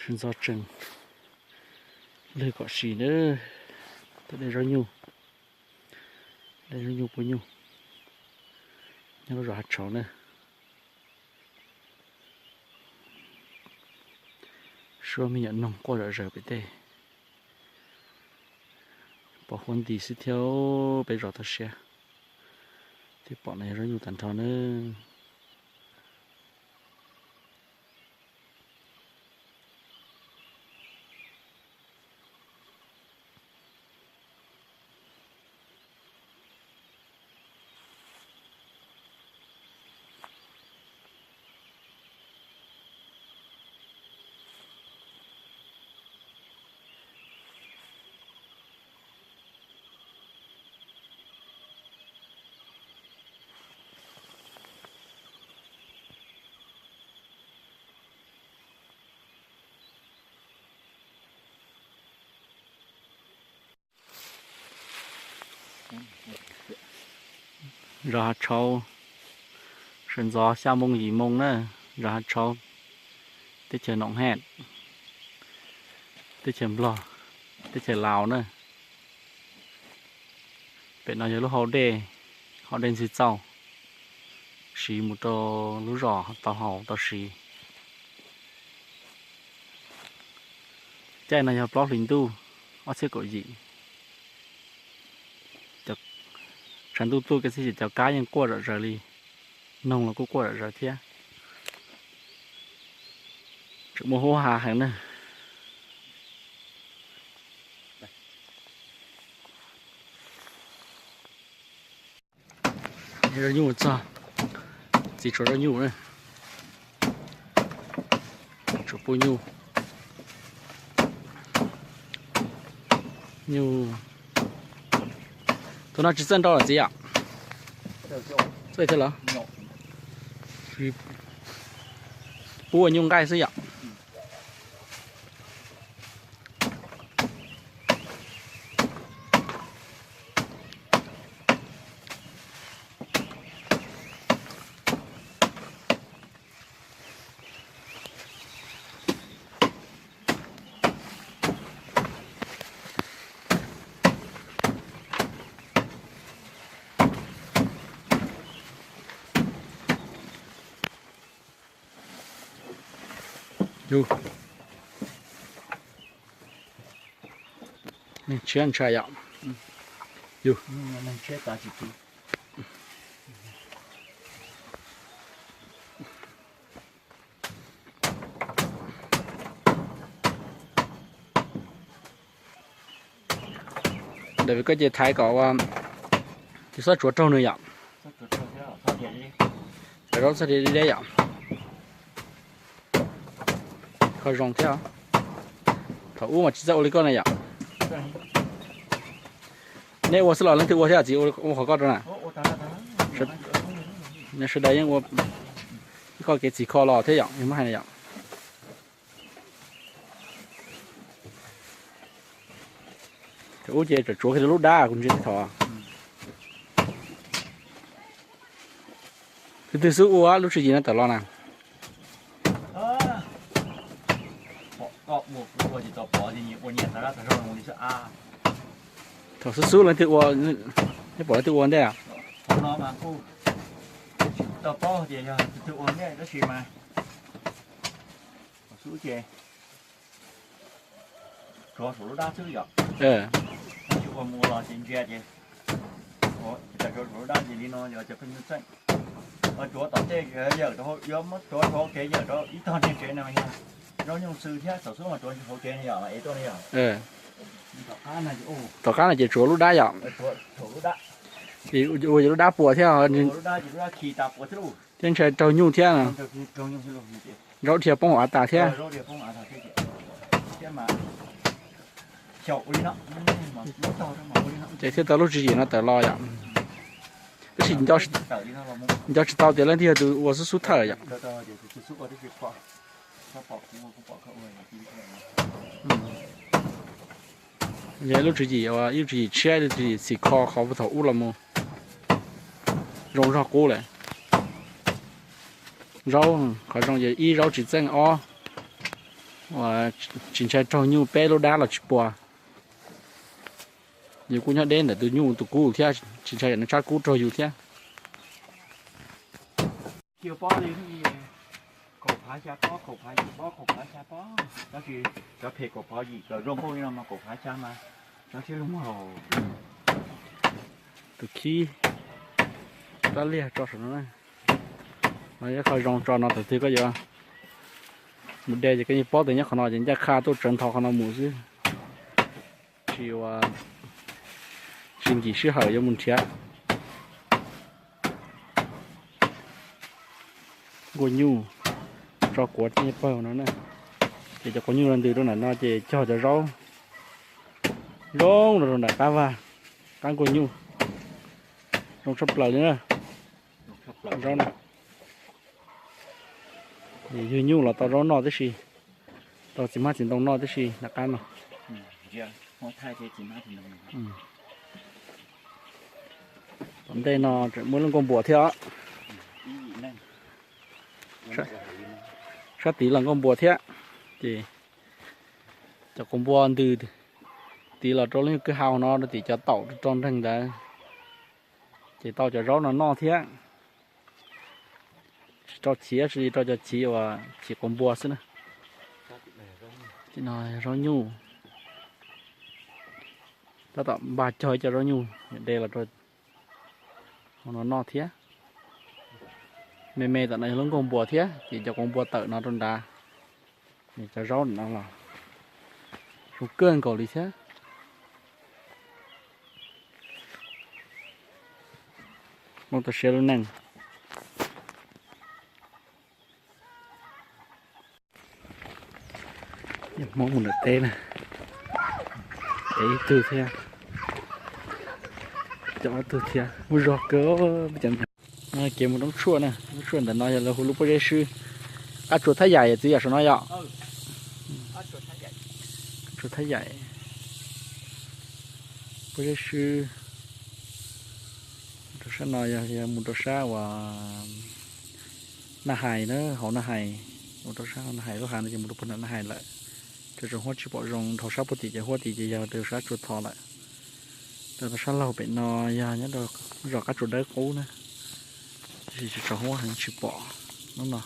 Sib ntxov tsees, lwg kom sim na. Tej dej zaub nyuj, dej zaub nyuj pua nyuj nyob lub zos Hav Tshauv na. Suab me nyuam noog quaj zom zaws pem tej. Pom huab nti xwb thiab, peb zos toj siab. Thiab pom no yog zaub nyuj tag nrho na. Zos Hav Tshauv, sawv ntxov xya moo yim moo na, zos Hav Tshauv, teb chaws Noom Hej, teb chaws Nplog, teb chaws Laus na. Pem no yog lub hau dej, hau dej Ntxwg Txauj, siv mus rau lub zos tau haus tau siv. Caij no yog plaub hlis ntuj ob txhiab kaum yim. Tshav ntuj tuaj kiag xwb ces cov kab yeej quaj zom zaws li, noog los kuj quaj zom zaws thiab. Tseem muaj huab ha heev na. Zaub nyuj txog, txiv tshuav zaub nyuj na, tshuav pua nyuj. Nyuj, tus no tsis txawj nrau lawm txiv yom? Txawj thiab los? Pub ua nyuj nqaij xwb yom? Yus, neeg tshiab ntshai yom. Yus, neeg tshiab tas tsis tu. David, koj ces thaiv kom ua, tsis txhob tsuav raug nws yom. Cov zaub txhob deb deb yom. Kho zoo thiab. Thaum ub mas tsis txawj ua li koj na yom. Nej ua xwb los leej twg ua thiab txiv, ua qhov koj rau na? Sawv daws yeej ua ib qho kev txim kho los thiab yom, muab hais na yom. Thaum ub ces tsuav tsuav kiag rau lub dab kuv ntsia thaum. Tus twg xub ua lub tswv yim no tawm los na? Thaum xub xub leej twg ua, nej pom leej twg ua ntej? Tsis tau paub tias yog tus twg ua ntej tab sis mas xub ces tsuav saum lub dab xwb yom. Tsis ua mus los ces ntsia ces, cas tsuav saum lub dab ces li no yog cov pheej txeej. Tsuav tom tej yawm rau, yuav muab tsuav rau hauv kev yawm rau ib tog neeg tsev no yog zaub nyuj xwb thiab thaum xub mas tsuav hauv kev no yom, es tuaj no yom. Tom qab no ces tsuav lub dab yom. Tsuav lub dab. Ua yog lub dab puas thiab, thiab ntshai raug nyuj thiab. Zaub dhia poob hauv av tas thiab. Ces thiaj tau lub tswv yim no tawm los yom. Tab sis nco tsis tau tias leej twg yog tus ua xub xub thawj yom. Yog lub tswv yim, ib lub tswv yim tshiab, ib lub tswv yim txhim kho qhov puag thaum ub los mus zoo zog qub lawm. Zaub, qhov zoo ces ib, zaub tsis txeej, ob, tsis ntshai raug nyuj, peb, lub dab los tsis puas. Yus kuj nyob deb ntawm tus nyuj tus kub thiab, tsis ntshai nws tsab kub raug yus thiab. Tus khib rab liag tso saum no na. No yog qhov zoo tso no, thaum twg koj yuav mus de ces koj yeej paub tias nyob qhov no ces ncaj qha tuaj tsawv nthos qhov no mus xwb. Tsis ua, tsis nkim sij hawm yuav mus nrhiav. Nkuaj nyuj tso kuav pawg no na. Ces cov quav nyuj los ntws rau ntawm no ces cog cov zaub zoo rau nram qab vag, qab nkuaj nyuj. Zoo tshaj plaws li na. Zaub no yug nyuj los tau zaub noj tib si, tau txiv hmab txiv ntoo noj tib si nram qab no. Tom ntej no tseem muaj lub nkuaj npuas thiab os. Sab tid los nkuaj npuas thiab. Ces cov quav npua ntws tid los rau lub nyuag kwj ha no rau tim cov taum rau nreeg ntawd, ces tau cov zaub no noj thiab. Tsis rau chiv, tsis rau cov chiv uas chiv quav npua xwb na. Tim no zaub nyuj, tab tom npaj cog ib co zaub nyuj de los rau hauv no noj thiab. Me me tom no yog lub nkuaj npua thiab ces cov quav npua tawm no rau nrad. Cov zaub no los zoo kawg nkaus li thiab. Hmoob tau siab lub neej. Hmoob mus nram teb na, ev ib tug thiab, coj ob tug thiab, muaj zog kawg. Kev mus roob tshuaj na, roob tshuaj ntawm no yog lawv hu lub pob zeb swb. Qab tsuas Thaj Yaim txiv yam saum no yom. Qab tsuas Thaj Yaim, pob zeb swb. Rau sab no yog mus rau sab uas Naj Hais na, hauv Naj Hais, mus rau sab Naj Hais lub hav no ces mus rau puag nram Naj Hais lawm. Tseem huab tsis pom zoo, dhau sab puag tim ces huab tid ces yog rau sab Tsua Thos lawm. Rau sab laug pem no yog nyob rau zos Qab Tsuas Dawb qub na, tab sis tseem huab heev tsis pom hnub no.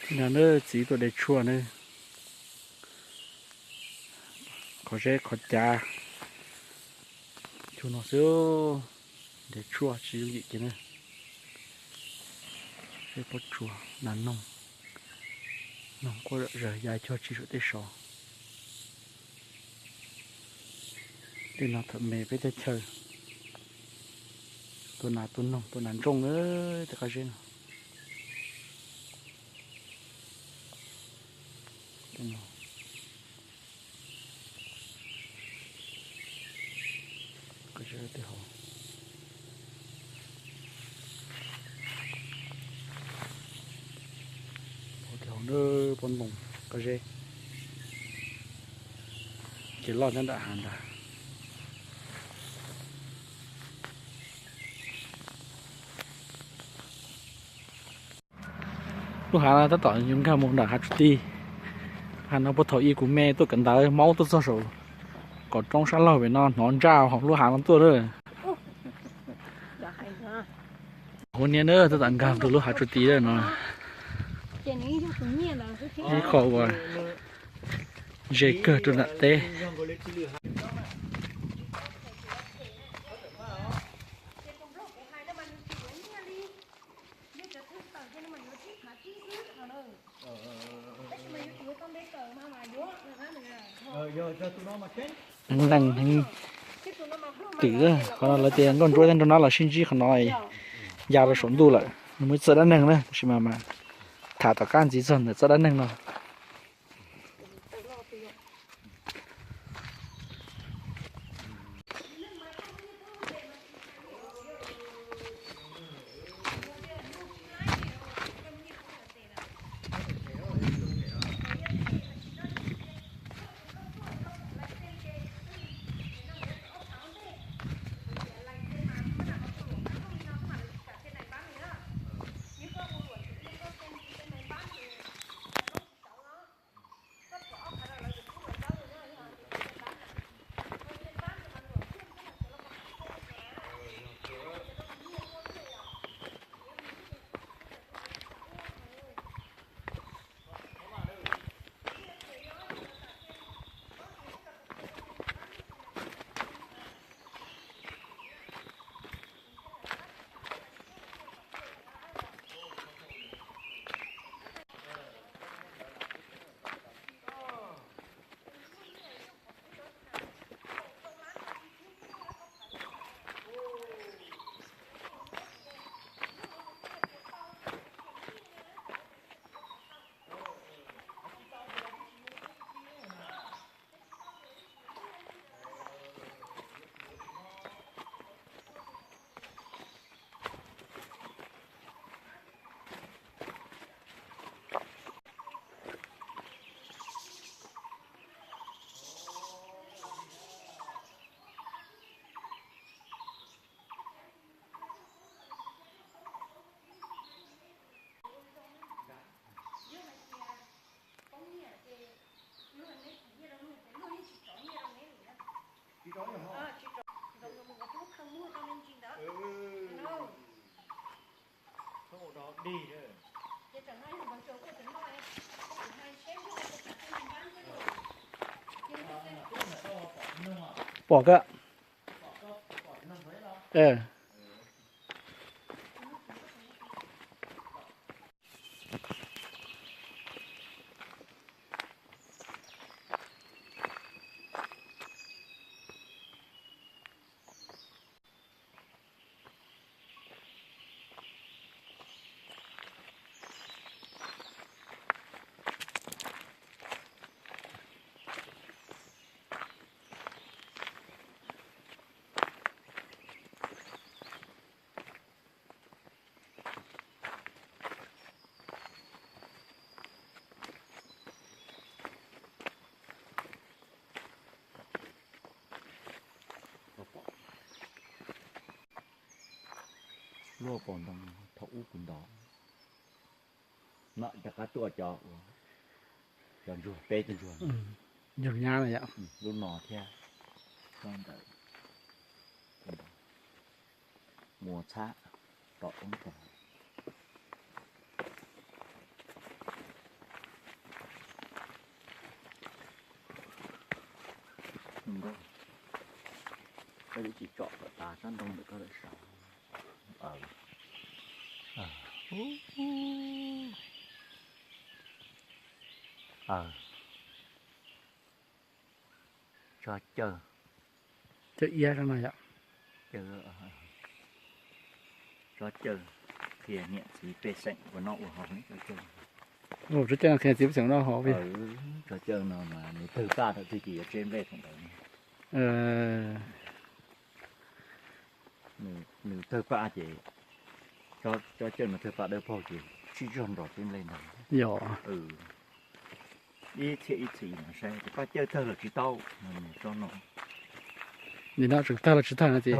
Txiv tuaj de tshuaj na, qhov zeb qhov cav cuag no xwb, de tshuaj tsis yooj yim kiag na. Zeb pob tsuas nas noog, noog quaj zom zaws ya cuag tsis saum tej sov. Tej no thaum me peb teb chaws tua nas tua noog tua nas ntsooj na, tej qab zeb no. Qab zeb tej hauv, tej hauv na, pob ntoo qab zeb, ces loj nyob nram hav ntag. Lub hav no tab tom yuav nkag mus nram hav tsuas tig. Hav no puag thaum ub kuv me tuaj kawm ntawv Hmoob tuaj txog saum kaum roob sab laug pem no hnov ntsaj hauv lub hav no tuaj lawm. Huab niab na tab tom nkag rau lub hav tsuas tig lawm no. Ib qho uas ze kawg rau nram teb. Heev leej heev, Twm, qhov no lawv tias nkauj ntsuab thiab nraug nab los sib ntsib qhov no ya rau saum ntuj lawm. Nws muaj ib txoj dab neeg na, tab sis mas mas tham tom qab ntxiv txog ntawm txoj dab neeg no. Pom kawg. Luaj pom ntoo thaum ub kuv nto. No rov qab tuaj cov, cov ntsuag, peb tug ntsuag. Ntsuag nyab na yom. Lub no thiab, ntawm muas txhab tom ub tod. Nkauj, koj twb tsis tsom kom tas tsob ntoo ntawm koj lawm sav. Tsob cawg. Cawg iab no yom. Tsob cawg qhia niam txiv pej xeem ua noj ua haus ne tsob cawg. Tsob cawg no qhia niam txiv pej xeem ua noj haus. Tsob cawg no mas nws tawg paj thaum twg ces yuav tseb nplej thaum ntawd. Nws tawg paj ces, tsob cawg no tawg paj dawb paug ces sib zog nrog tseb nplej ntag. Yog. Ib txhia ib txhis mas saib paj cawg tawg los tsis tau. Nim no tseem tawg los tsis tawg no ces.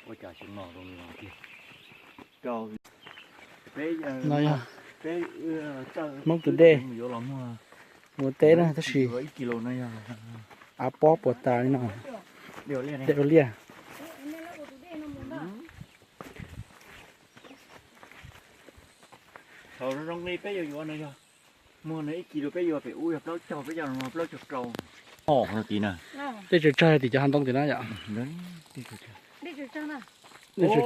Ua cas xyoo no zoo li no tiag. No yog Hmoob tus dej, mus teb na tab sis av pob puas tas li no. Dej ua liaj. Thaum zoo li peb yuav yuav no yog, muag no ib kis rau peb yuav pem ub yog plaub caug, peb yuav no plaub caug rau. Os no tid na. Dej tsaws tsawg tim cov hav ntoo tim no yom. Dej tsaws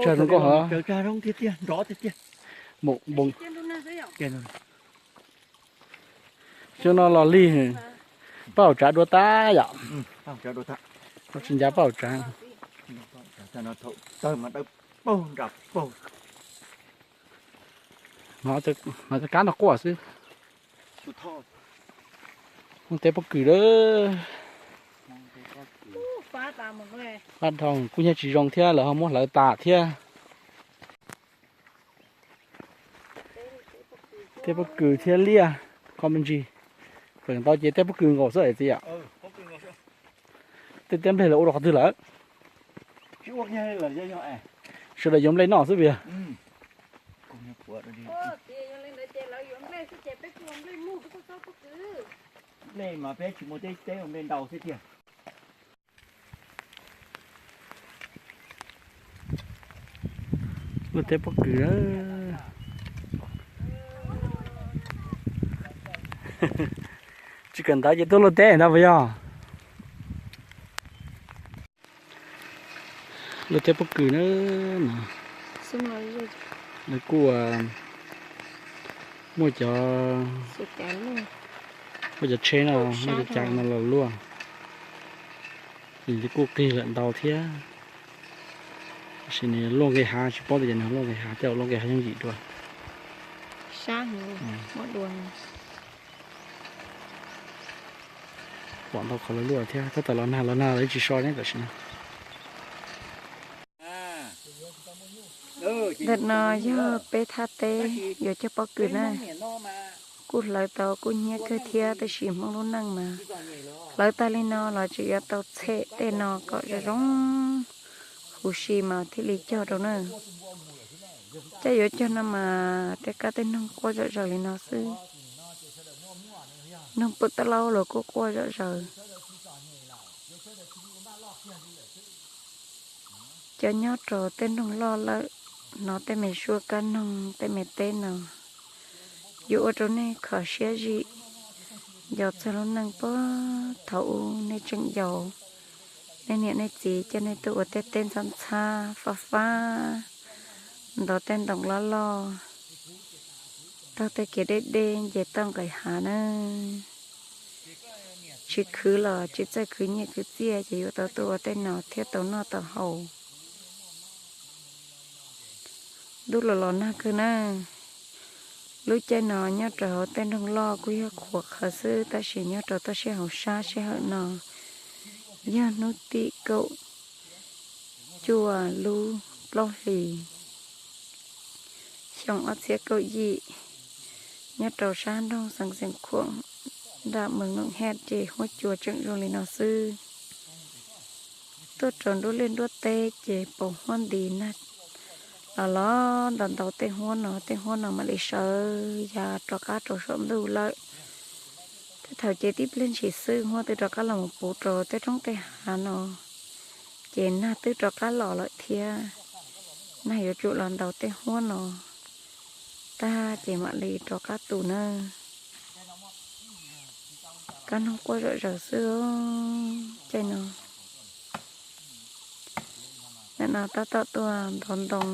tsawg zoo nkauj hov. Tsaws tsawg zoo tiag tiag, nrov tiag tiag. Xyoo no los lig. Paj hauv tsav dua tag yom. Tsis ncav paj hauv tsav. Hnov cov kab no quaj xwb. Muaj teb pob kws lawm. Fab dhau kuj nyuag tsis zoo thiab, lawv ho muab hlawv tas thiab. Teb pob kws thiab liaj, kho me ntsis. Feem ntau ces teb pob kws nkaus xwb es txiv yom. Tej teb nplej lawv ua rau qhov twg lawm? Sawv daws yuav nplej noj xwb puas yog? Luaj teb pob kws. Tsis kawm ntawv ces tuaj luaj teb ntag puas yog? Luaj teb pob kws na. Lawv kuj muaj cov, muaj cov tsheb no, muaj cov cab no los luaj. Nws kuj qig lawm ntau thiab. Tab sis nws luaj nqis hav, tsis paub tias nws luaj nqis hav, tej zaum luaj nqis hav yooj yim dua. Pom ntau qhov lawv luaj thiab, tab tom los nag los nag lawv tsis so ne tam sim no. Ntawm no yog peb thaj teb yuav cog pob kws na. Kuj hlawv tau kuj hnyiab kawg thiab, tab sis Hmoob lub neej mas hlawv tag li no los tseem yuav tau txhem tej no kom zoo zoo huv si mas thiaj li cog rau na. Coj yuav cog no mas tej kab tej noog quaj zom zaws li no xwb. Noog pwm taj laub los kuj quaj zom zaws. Cov nyob rau tej nroog loj lawm, hnov tej me suab kab noog tej me teb no, yuav ua rau nej kho siab zim. Nco txog lub neej puag thaum ub nej tseem yau, nej niam nej txiv coj nej tuaj ua tej teb ntxhab ntxhab fab fab, ntov tej ntoo loj loj, taug tej kev deb deb nce toj nqis hav na. Tsis khwv los tsis txawj khwv nyiaj khwv txiaj ces yuav tau tuaj ua tej no thiaj tau noj tau haus. Ntuj los los nag kawg na. Lub caij no nyob rau hauv tej nroog loj kuj yog qhuav qhawv xwb, tab sis nyob rau toj siab hauv sab sij hawm no yog hnub tim kaum cuaj lub plaub hlis, xyoo ob txhiab kaum yim. Nyob rau sab nroog Xeev Xeev Khuam, nram Mees Noom Hej ces huab cua tseem zoo li no xwb. Tuaj rau nruab liaj nruab teb ces pos huab nti nag los los ntau ntau tej huab no, tej huab no mam li sawv ya rov qab rau saum ntuj lawm. Tej thaum ces tib pliag ntshis xwb huab twb rov qab los mus puv rau tej roob tej hav no, ces nag twb rov qab los lawm thiab. Nag yuav tsum los ntaus tej huab no tag ces mam li rov qab tu na. Kab noog quaj zom zaws xwb caij no. Nim no tab tom tuaj ntov ntoo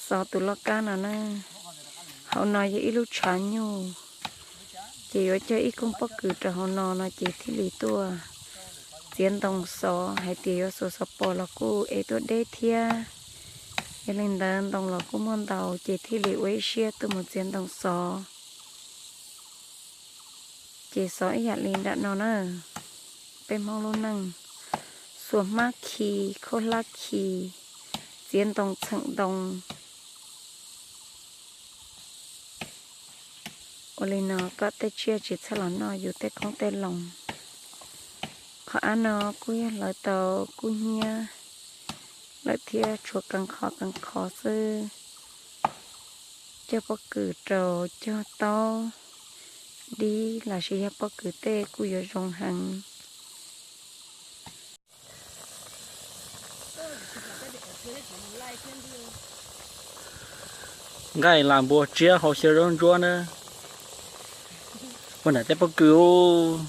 xov tus loj kab no na. Hauv no yog ib lub tshav nyuj, ces yuav cog ib koog pob kws rau hauv no no ces thiaj li tuaj txiav ntoo xov, hais tias yuav xuas xov pos los kuj ev tuaj deb thiab. Yog li ntawd ntoo los kuj muaj ntau ces thiaj li ua ib siab tuaj mus txiav ntoo xov. Ces xov ib yam li nram no na, peb Hmoob lub neej, xuas hmab khi, khaub hlab khi, txiav ntoo txheem ntoo. Ua li no kom tej tsiaj tsis txhob los noj yus tej qoob tej loo. Qhov av no kuj yog hlawv tau kuj hnyiab lawm thiab, tshuav qee qho qee qho xwb. Cog pob kws rau cog taub dib los sis yog pob kws tej kuj yuav zoo heev. Nqaij las npua tsiab hau xyaw zaub ntsuab na. Ua nram tej pob kws ub.